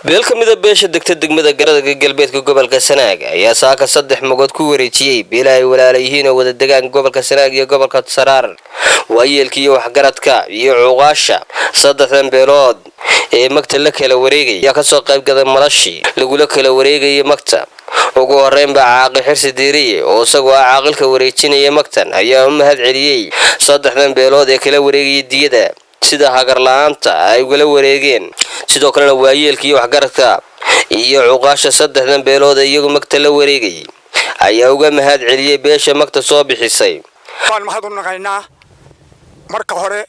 Beel ka mida beesha degta degmada Garadaga, galbeedka gobolka Sanaag, ayaa saaka saddex magood ku wareejiyey beela ay walaala yihiin oo wada degaan gobolka Sanaag iyo gobolka Saraar. Waayeelka iyo waxgaradka iyo cuqaasha saddexdan beelood ee magta la kala wareegaya ayaa kasoo qaybgaday madashii lagula kala wareegayay magta. Ugu horeyn baa Caaqil Xirsi Diiriye, oo isagoo ah caaqilka wareejinaya magtan, ayaa u mahad celiyey saddexdan beelood ee kala wareegaya diyada sida hagar la-aanta ay ugala wareegeen. Sidoo kalena waayeelka iyo waxgaradka iyo cuqaasha saddexdan beelood ee iyagu magta la wareegayay ayaa uga mahad celiyey beesha magta soo bixisay. Waan mahad u naqaynaa marka hore.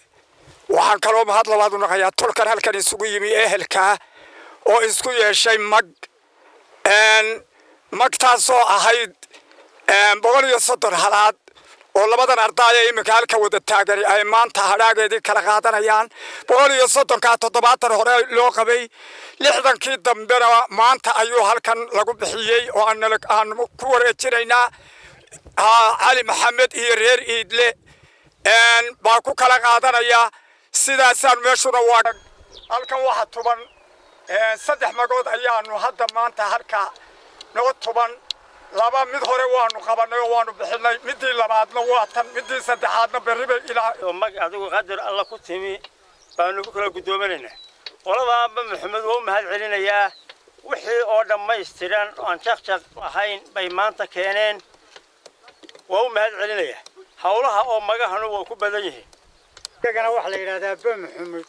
Waxaan kaloo mahad labaad u naqayaa tolkan halkan isugu yimi, ehelkaa oo isku yeeshay mag, magtaasoo ahayd 130 halaad, oo labadan ardaaya iminka halka wada taagani ay maanta hadhaageedii kala qaadanayaan. 130-kaa 70 hore loo qabay, 60-kii dambena maanta ayuu halkan lagu bixiyey oo aan ku wareejinaynaa. Cali Maxamed iyo reer Iidle baa ku kala qaadanaya. Sidaasaan meeshuna waa halkan waxa tuban saddex magood ayaanu hadda maanta halka noo tuban. Laba mid hore waanu qabanay oo waanu bixinay, midii labaadna waa tan, midii saddexaadna berri bay ilaa Mag adigu qadar Alla ku timi baanu ku kala guddoominaynaa. Qoladaanba Maxamed waa u mahad celinayaa. Wixii oo dhammaystiran oo aan jaqjaq ahayn bay maanta keeneen, waa u mahad celinayaa. Howlaha oo magahanu waa ku badan yihiin. Iyagana waxaa la yidhahdaa Ba Maxamuud,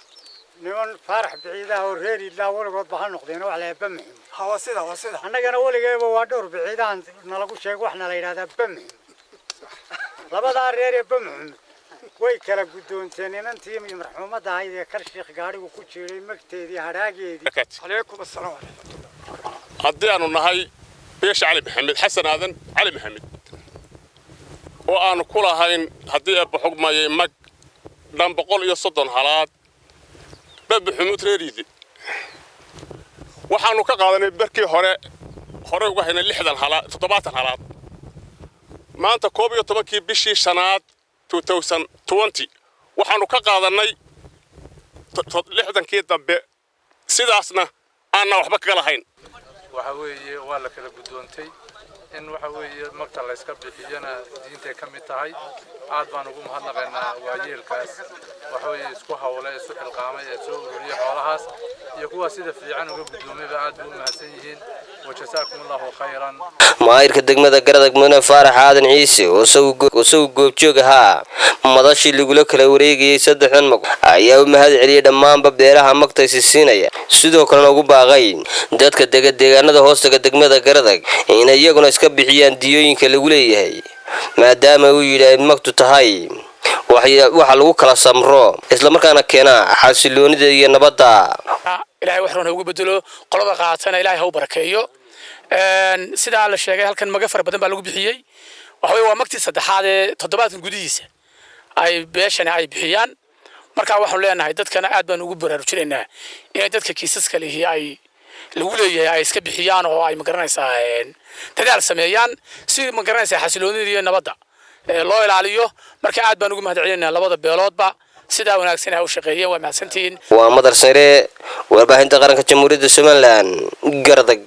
niman Faarax Biciidaha oo reer Idlaa weligoodba ha noqdeen. Waxa la yidhahdaa Ba Maxamuud. Waa sida, waa sida. Annagana weligeeba waa dhowr biciidahan nalagu sheego, waxna la yidhahdaa Ba Maxamuud. Labadaa reer ee Ba Maxamuud way kala guddoonteen inantii marxuumadda ahayd ee Karshiikh gaadhigu ku jiray magteedii hadhaageedii. Calaykum asalaam. Haddii aanu nahay beesha Cali Maxamed, Xasan Aadan Cali Maxamed, oo aanu ku lahayn, haddii Eebba xugmayay, mag dhan 130 halaad Babaxumuud reeriide, waxaannu ka qaadanay barkii hore horey uga haynay 60 halaad, 70 halaad. Maanta 11-kii bishii shanaad waxaannu ka qaadannay 60-kii dambe, sidaasna aanna waxba kaga lahayn. Waxa weeye waa la kala guddoontay. In waxa weeye magta la yska bixiyana diintay ka mid tahay. Aad baan ugu mahadnaqaynaa waayeelkaas waxa weeye isku hawlay, isu xilqaamay ee soo ururiyay xoolahaas, iyo kuwa sida fiican uga guddoomayba. Aad bay u mahadsan yihiin. Wajasaakum Allahu khayran. Maayirka degmada Garadag, Mudane Faarax Aadan Ciise, oo isagu goobjoog ahaa madashii lagula kala wareegayay saddexdan mag, ayaa u mahad celiyey dhammaanba beeraha magtaysi siinaya, sidoo kalena ugu baaqay dadka dega deegaanada hoostaga degmada Garadag inay iyaguna iska bixiyaan diyooyinka lagu leeyahay, maadaama uu yidhi ay magtu tahay waxa lagu kala samro, islamarkaana keenaa xasiloonida iyo nabadda. Ilahay wax roon ha ugu bedelo. Qolada qaatana Ilahay ha u barakeeyo. Sidaa la sheegay, halkan maga fara badan baa lagu bixiyey. Waxa weye waa magtii saddexaad ee toddobaadkan gudihiisa ay beeshani ay bixiyaan. Marka waxaanu leenahay dadkana aad baan ugu baraarujinaynaa inay dadka kiisaska lihi ay lagu leeyahay ay iska bixiyaan oo ay, magaranaysaa, dadaal sameeyaan si, magaranaysaa, xasiloonida iyo nabadda loo ilaaliyo. Marka aad baan ugu mahad celinaynaa labada beeloodba sidaa wanaagsan ha u shaqeeyeen. Waa mahadsantihiin. Waa Madar Sare, warbaahinta qaranka Jamhuuriyadda Somaliland, Garadag.